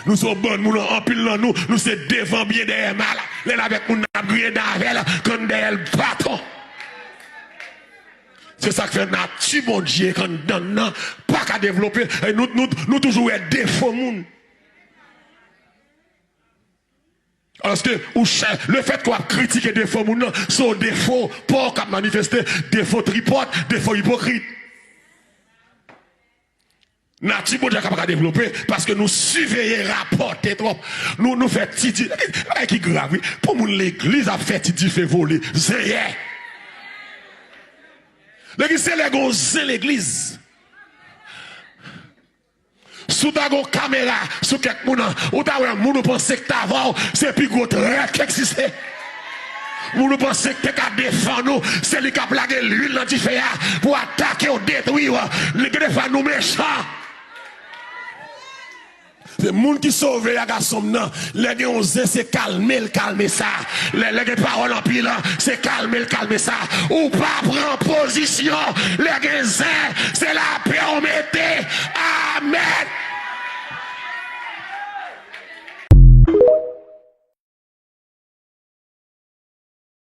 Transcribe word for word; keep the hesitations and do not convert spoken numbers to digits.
Nou se yon bann moun, anpil nan nou, nou se devan byen, dèyè mal. Lè l avèk moun nan ap griyen dan avè l, konn dèyè l baton. Se sa k fè nati Bondye k anndan n nan pa ka devlope. E nou, nou, nou toujou wè defo moun. Alòske ou chè, lefètke w ap kritike defo moun nan, se yon defo pa w k ap manifeste, defo tripòt, defo ipokrit. Nati Bondye a pa ka devlope paske nou siveye rapòte twòp. Nou, nou fè ti di, bagay ki grav, wi. Pou moun legliz ap fè ti dife vole, zenyè. Legliz se lè gen yon zen legliz. Si w ta gen yon kamera sou kèk moun, ou ta wè moun ou panse k t avè w, se pi gwo trèt k egziste. Moun ou panse k te ka defann ou, se li k ap lage lwil nan dife a pou atake w, detwi w. Gen de fwa nou mechan. Se moun ki sove a, gason m nan. Lè gen yon zen, se kalme l kalme sa. Lè, lè gen pawòl anpil, se kalme l kalme sa. Ou pa pran pozisyon lè gen zen.